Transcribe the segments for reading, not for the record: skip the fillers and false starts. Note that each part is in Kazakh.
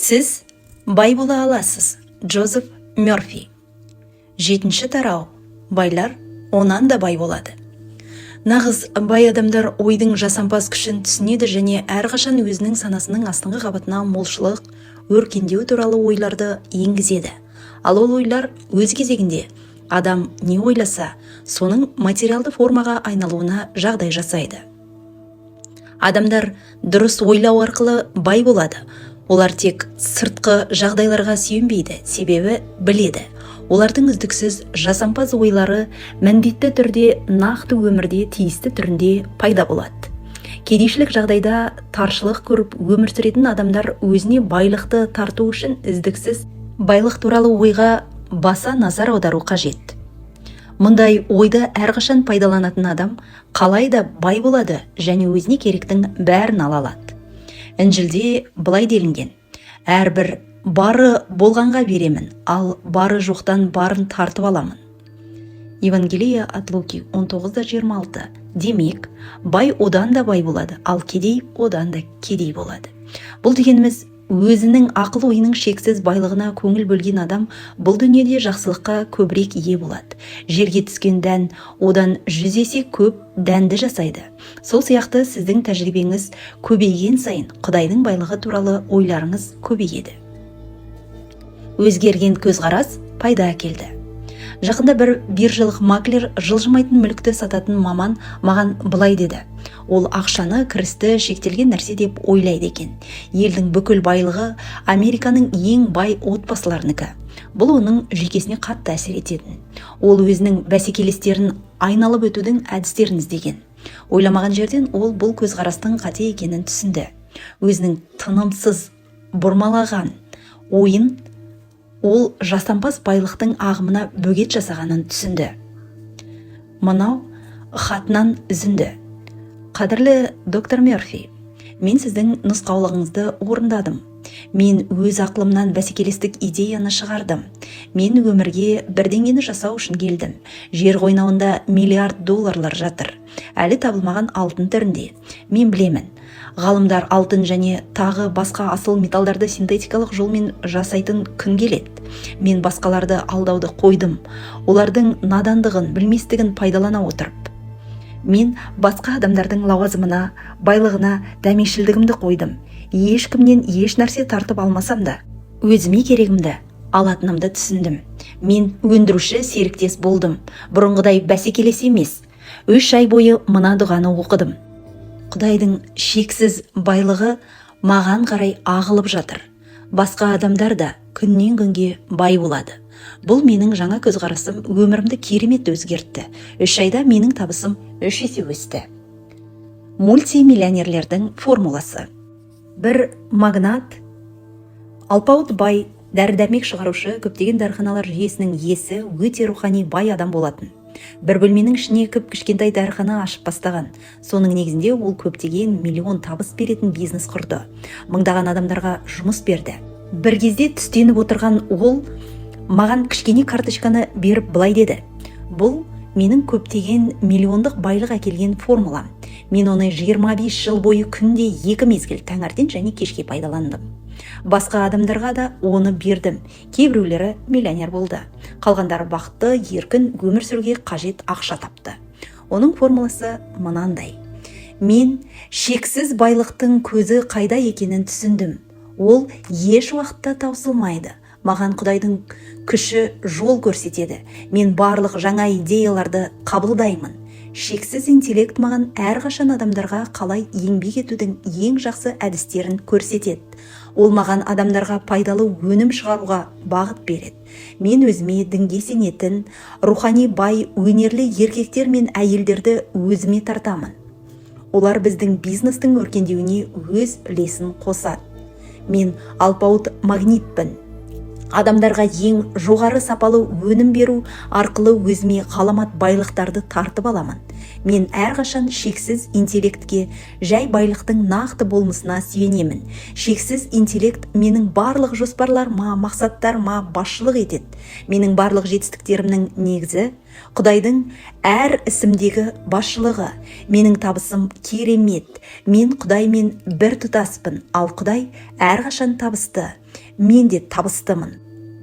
Сіз бай бола аласыз. Джозеф Мерфи. Жетінші тарау. Байлар онан да бай болады. Нағыз бай адамдар ойдың жасампаз күшін түсінеді және әрқашан өзінің санасының астыңғы қабатына молшылық, өркендеу туралы ойларды енгізеді. Ал ол ойлар өз кезегінде адам не ойласа, соның материалды формаға айналуына жағдай жасайды. Адамдар дұрыс ойлау арқылы бай болады. Олар тек сыртқы жағдайларға сүйенбейді, себебі біледі: олардың үздіксіз жасампаз ойлары міндетті түрде нақты өмірде тиісті түрінде пайда болады. Кедейшілік жағдайда таршылық көріп өмір сүретін адамдар өзіне байлықты тарту үшін үздіксіз байлық туралы ойға баса назар аудару қажет. Мұндай ойды әрқашан пайдаланатын адам қалай да бай болады және өзіне керектің бәрін ала алады. Інжілде былай делінген: «Әрбір бары болғанға беремін, ал бары жоқтан барын тартып аламын». Евангелие от Луки 19:26. Демек, бай одан да бай болады, ал кедей одан да кедей болады. Бұл дегеніміз, өзінің ақыл ойының шексіз байлығына көңіл бөлген адам бұл дүниеде жақсылыққа көбірек ие болады. Жерге түскен дән одан 100 есе көп дәнді жасайды. Сол сияқты сіздің тәжірибеңіз көбейген сайын, Құдайдың байлығы туралы ойларыңыз көбейеді. Өзгерген көзқарас пайда әкелді. Жақында бір биржалық маклер, жылжымайтын мүлікті сататын маман, маған былай деді: ол ақшаны, кірісті шектелген нәрсе деп ойлайды екен. Елдің бүкіл байлығы Американың ең бай отбасыларынікі. Бұл оның жүйкесіне қатты әсер ететін. Ол өзінің бәсекелестерін айналып өтудің әдістерін іздеген. Ойламаған жерден ол бұл көзқарастың қате екенін түсінді. Өзінің тынымсыз бұрмалаған ойын ол жасампаз байлықтың ағымына бөгет жасағанын түсінді. Мынау хатынан үзінді: «Қадірлі доктор Мерфи, мен сіздің нұсқаулығыңызды орындадым. Мен өз ақылымнан бәсекелестік идеяны шығардым. Мен өмірге бірдеңені жасау үшін келдім. Жер қойнауында миллиард долларлар жатыр, әлі табылмаған алтын түрінде. Мен білемін, ғалымдар алтын және тағы басқа асыл металдарды синтетикалық жолмен жасайтын күн келеді. Мен басқаларды алдауды қойдым. Олардың надандығын, білместігін пайдалана отырып, мен басқа адамдардың лауазымына, байлығына дәмешілдігімді қойдым. Ешкімнен еш нәрсе тартып алмасам да, өзіме керегімді алатынымды түсіндім. Мен өндіруші серіктес болдым, бұрынғыдай бәсекелес емес. 3 ай бойы мына дұғаны оқыдым: Құдайдың шексіз байлығы маған қарай ағылып жатыр. Басқа адамдар да күннен күнге бай болады. Бұл менің жаңа көзқарасым өмірімді керемет өзгертті. 3 айда менің табысым 3 есе өсті». Мультимиллионерлердің формуласы. Бір магнат, алпауыт бай, дәрі-дәрмек шығарушы, көптеген дәріханалар жүйесінің иесі өте рухани бай адам болатын. Бір бөлменің ішіне кіп кішкентай дәріхана ашып бастаған. Соның негізінде ол көптеген миллион табыс беретін бизнес құрды, мыңдаған адамдарға жұмыс берді. Бір кезде түстеніп отырған ол маған кішкене карточканы беріп, былай деді: «Бұл менің көптеген миллиондық байлық әкелген формулам. Мен оны 25 жыл бойы күнде екі мезгіл, таңертең және кешке пайдаландым. Басқа адамдарға да оны бердім. Кейбіреулері миллионер болды, қалғандары бақытты, еркін өмір сүруге қажет ақша тапты». Оның формуласы мынандай: «Мен шексіз байлықтың көзі қайда екенін түсіндім. Ол еш уақытта таусылмайды. Маған Құдайдың күші жол көрсетеді. Мен барлық жаңа идеяларды қабылдаймын. Шексіз интеллект маған әрқашан адамдарға қалай еңбек етудің ең жақсы әдістерін көрсетеді. Ол маған адамдарға пайдалы өнім шығаруға бағыт береді. Мен өзіме дінге сенетін, рухани бай, өнерлі еркектер мен әйелдерді өзіме тартамын. Олар біздің бизнестің өркендеуіне өз үлесін қосады. Мен алпауыт магнитпін. Адамдарға ең жоғары сапалы өнім беру арқылы өзіме ғаламат байлықтарды тартып аламын. Мен әрқашан шексіз интеллектке, жай байлықтың нақты болмысына сүйенемін. Шексіз интеллект менің барлық жоспарларыма, мақсаттарыма басшылық етеді. Менің барлық жетістіктерімнің негізі – Құдайдың әр ісімдегі басшылығы. Менің табысым керемет. Мен Құдаймен бір тұтаспын, ал Құдай әрқашан табысты. Мен де табыстымын.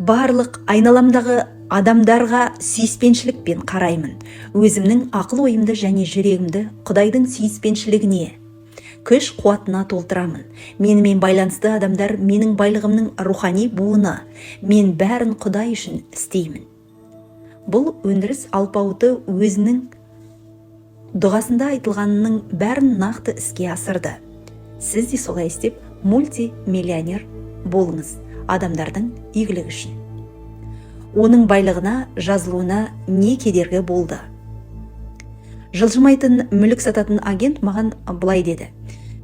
Барлық айналамдағы адамдарға сүйіспеншілікпен қараймын. Өзімнің ақыл ойымды және жүрегімді Құдайдың сүйіспеншілігіне, күш қуатына толтырамын. Менімен байланысты адамдар менің байлығымның рухани буыны. Мен бәрін Құдай үшін істеймін. Бұл өндіріс алпауыты өзінің дұғасында айтылғанының бәрін нақты іске асырды. Сіз де солай істеп, мультимиллионер болыңыз адамдардың игілігі үшін. Оның байлығына жазылуына не кедергі болды? Жылжымайтын мүлік сататын агент маған былай деді: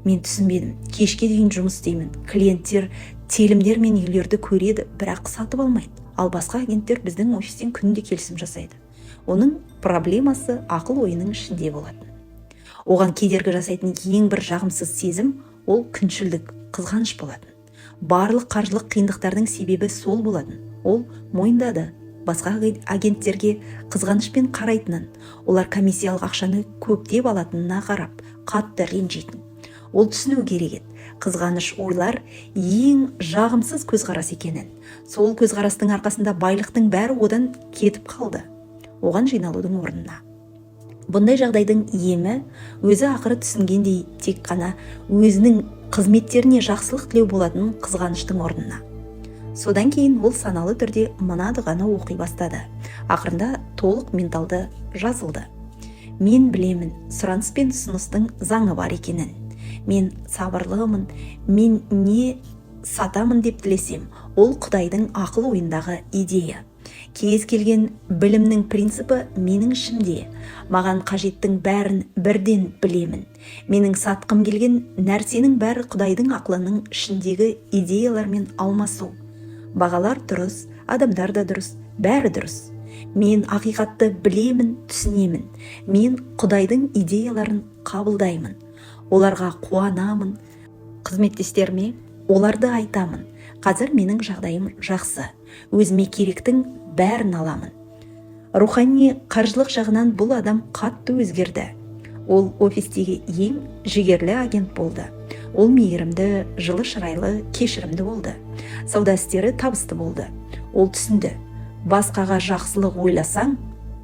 «Мен түсінбедім. Кешке дейін жұмыс істеймін. Клиенттер телімдер мен үйлерді көреді, бірақ сатып алмайды. Ал басқа агенттер біздің офистен күнде келісім жасайды». Оның проблемасы ақыл ойының ішінде болатын. Оған кедергі жасайтын ең бір жағымсыз сезім ол күншілдік, қызғаныш болатын. Барлық қаржылық қиындықтардың себебі сол болатын. Ол мойындады басқа агенттерге қызғанышпен қарайтынын, олар комиссиялық ақшаны көптеп алатынына қарап қатты ренжитін. Ол түсіну керек еді қызғаныш ойлар ең жағымсыз көзқарас екенін. Сол көзқарастың арқасында байлықтың бәрі одан кетіп қалды оған жиналудың орнына. Бұндай жағдайдың емі, өзі ақыры түсінгендей, тек қана өзінің қызметтеріне жақсылық тілеу болатын қызғаныштың орнына. Содан кейін ол саналы түрде мына дұғаны оқи бастады. Ақырында толық менталды жазылды: «Мен білемін сұраныс пен ұсыныстың заңы бар екенін. Мен сабырлымын. Мен не сатамын деп тілесем, ол Құдайдың ақыл ойындағы идея. Кез келген білімнің принципі менің ішімде. Маған қажеттің бәрін бірден білемін. Менің сатқым келген нәрсенің бәрі Құдайдың ақылының ішіндегі идеялармен алмасу. Бағалар дұрыс, адамдар да дұрыс, бәрі дұрыс. Мен ақиқатты білемін, түсінемін. Мен Құдайдың идеяларын қабылдаймын, оларға қуанамын, қызметтестеріме оларды айтамын. Қазір менің жағдайым жақсы, өзіме керектің бәрін аламын». Рухани, қаржылық жағынан бұл адам қатты өзгерді. Ол офистегі ең жігерлі агент болды. Ол мейірімді, жылы шырайлы, кешірімді болды. Сауда істері табысты болды. Ол түсінді: басқаға жақсылық ойласаң,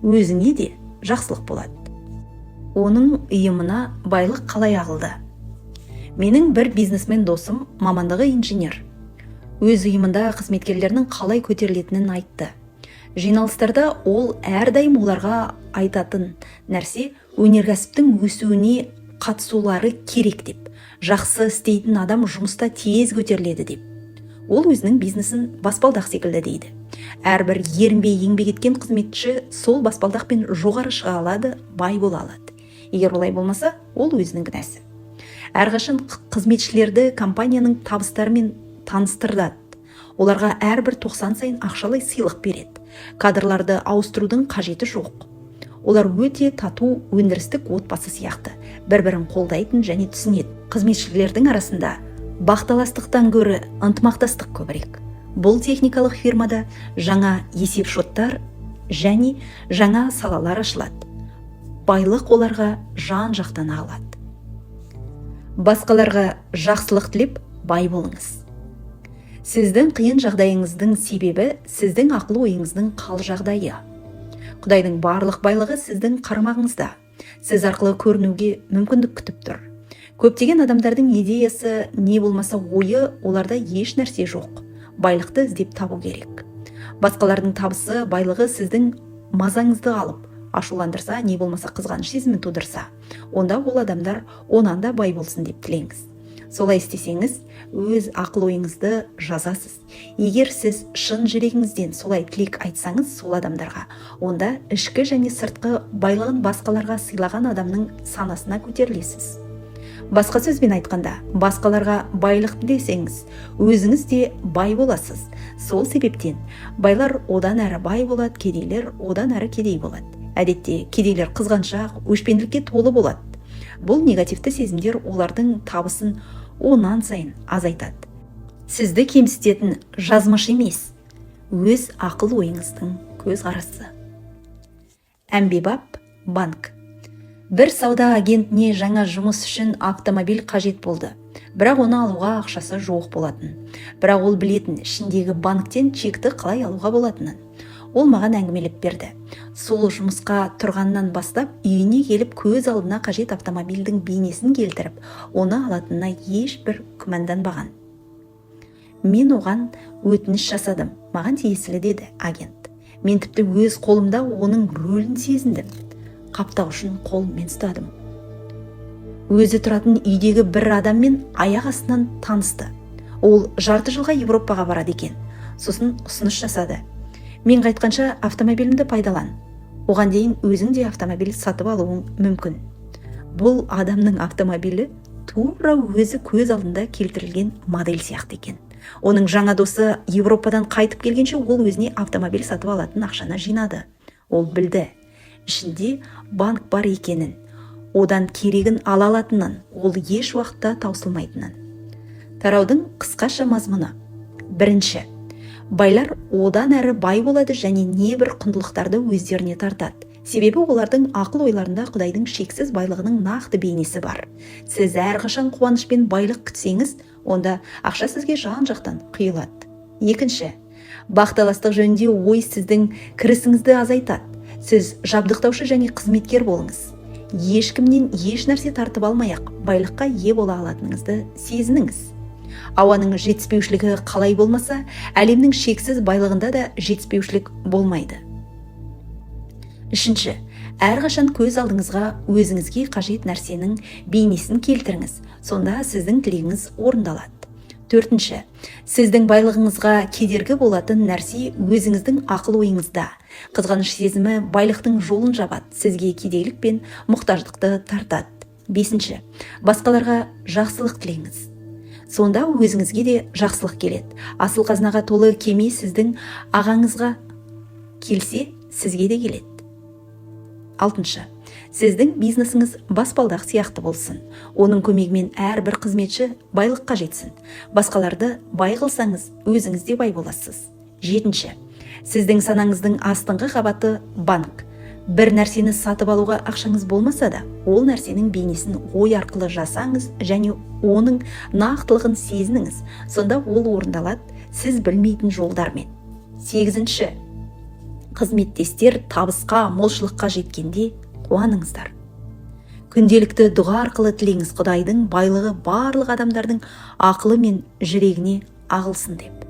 өзіңе де жақсылық болады. Оның ұйымына байлық қалай ағылды? Менің бір бизнесмен досым, мамандығы инженер, өз ұйымында қызметкерлерінің қалай көтерілетінін айтты. Жиналыстарда ол әрдайым оларға айтатын нәрсе: өнеркәсіптің өсуіне қатысулары керек деп, жақсы істейтін адам жұмыста тез көтеріледі деп. Ол өзінің бизнесін баспалдақ секілді дейді. Әрбір ерінбей еңбек еткен қызметші сол баспалдақпен жоғары шыға алады, бай бола алады. Егер олай болмаса, ол өзінің кінәсі. Әрқашан қызметшілерді компанияның табыстарымен таныстырады. Оларға әрбір 90 сайын ақшалай сыйлық береді. Кадрларды ауыстырудың қажеті жоқ. Олар өте тату, өндірістік отбасы сияқты бір бірін қолдайтын және түсінеді. Қызметшілердің арасында бақталастықтан гөрі ынтымақтастық көбірек. Бұл техникалық фирмада жаңа есепшоттар және жаңа салалар ашылады. Байлық оларға жан жақтан ағылады. Басқаларға жақсылық тілеп, бай болыңыз. Сіздің қиын жағдайыңыздың себебі сіздің ақыл ойыңыздың қал жағдайы. Құдайдың барлық байлығы сіздің қарамағыңызда, сіз арқылы көрінуге мүмкіндік күтіп тұр. Көптеген адамдардың идеясы не болмаса ойы, оларда еш нәрсе жоқ, байлықты іздеп табу керек. Басқалардың табысы, байлығы сіздің мазаңызды алып, ашуландырса не болмаса қызғаныш сезімін тудырса, онда ол адамдар онан да бай болсын деп тілеңіз. Солай істесеңіз, өз ақыл ойыңызды жазасыз. Егер сіз шын жүрегіңізден солай тілек айтсаңыз сол адамдарға, онда ішкі және сыртқы байлығын басқаларға сыйлаған адамның санасына көтерілесіз. Басқа сөзбен айтқанда, басқаларға байлық тілесеңіз, өзіңіз де бай боласыз. Сол себептен байлар одан әрі бай болады, кедейлер одан әрі кедей болады. Әдетте кедейлер қызғаншақ, өшпенділікке толы болады. Бұл негативті сезімдер олардың табысын онан сайын азайтады. Сізді кемсітетін жазмыш емес, өз ақыл ойыңыздың көзқарасы. Әмбебап банк. Бір сауда агентіне жаңа жұмыс үшін автомобиль қажет болды. Бірақ оны алуға ақшасы жоқ болатын. Бірақ ол білетін ішіндегі банктен чекті қалай алуға болатынын. Ол маған әңгімелеп берді. Сол жұмысқа тұрғаннан бастап үйіне келіп, көз алдына қажет автомобильдің бейнесін келтіріп, оны алатынына ешбір күмәнданбаған. «Мен оған өтініш жасадым, маған тиесілі, – деді агент. – Мен тіпті өз қолымда оның рөлін сезіндім, қаптауышын қолыммен ұстадым». Өзі тұратын үйдегі бір адаммен аяқ астынан танысты. Ол жарты жылға Европаға барады екен. Сосын ұсыныс жасады: «Мен қайтқанша автомобилімді пайдалан, оған дейін өзің де автомобиль сатып алуың мүмкін». Бұл адамның автомобилі тура өзі көз алдында келтірілген модель сияқты екен. Оның жаңа досы Европадан қайтып келгенше, ол өзіне автомобиль сатып алатын ақшаны жинады. Ол білді ішінде банк бар екенін, одан керегін ала алатынын, ол еш уақытта таусылмайтынын. Тараудың қысқаша мазмұны. Бірінші, байлар одан әрі бай болады және небір құндылықтарды өздеріне тартады, себебі олардың ақыл ойларында Құдайдың шексіз байлығының нақты бейнесі бар. Сіз әрқашан қуаныш пен байлық күтсеңіз, онда ақша сізге жан жақтан құйылады. Екінші, бақталастық жөнінде ой сіздің кірісіңізді азайтады. Сіз жабдықтаушы және қызметкер болыңыз. Ешкімнен еш нәрсе тартып алмай ақ байлыққа ие бола алатыныңызды сезініңіз. Ауаның жетіспеушілігі қалай болмаса, әлемнің шексіз байлығында да жетіспеушілік болмайды. Үшінші, әрқашан көз алдыңызға өзіңізге қажет нәрсенің бейнесін келтіріңіз, сонда сіздің тілегіңіз орындалады. Төртінші, сіздің байлығыңызға кедергі болатын нәрсе өзіңіздің ақыл ойыңызда. Қызғаныш сезімі байлықтың жолын жабады, сізге кедейлік пен мұқтаждықты тартады. Бесінші, басқаларға жақсылық тілеңіз, сонда өзіңізге де жақсылық келеді. Асыл қазынаға толы кеме сіздің ағаңызға келсе, сізге де келеді. Алтыншы, сіздің бизнесіңіз баспалдақ сияқты болсын. Оның көмегімен әрбір қызметші байлыққа жетсін. Басқаларды бай қылсаңыз, өзіңіз де бай боласыз. Жетінші, сіздің санаңыздың астыңғы қабаты банк. Бір нәрсені сатып алуға ақшаңыз болмаса да, ол нәрсенің бейнесін ой арқылы жасаңыз және оның нақтылығын сезініңіз, сонда ол орындалады сіз білмейтін жолдармен. Сегізінші, қызметтестер табысқа, молшылыққа жеткенде қуаныңыздар. Күнделікті дұға арқылы тілеңіз: Құдайдың байлығы барлық адамдардың ақылы мен жүрегіне ағылсын деп.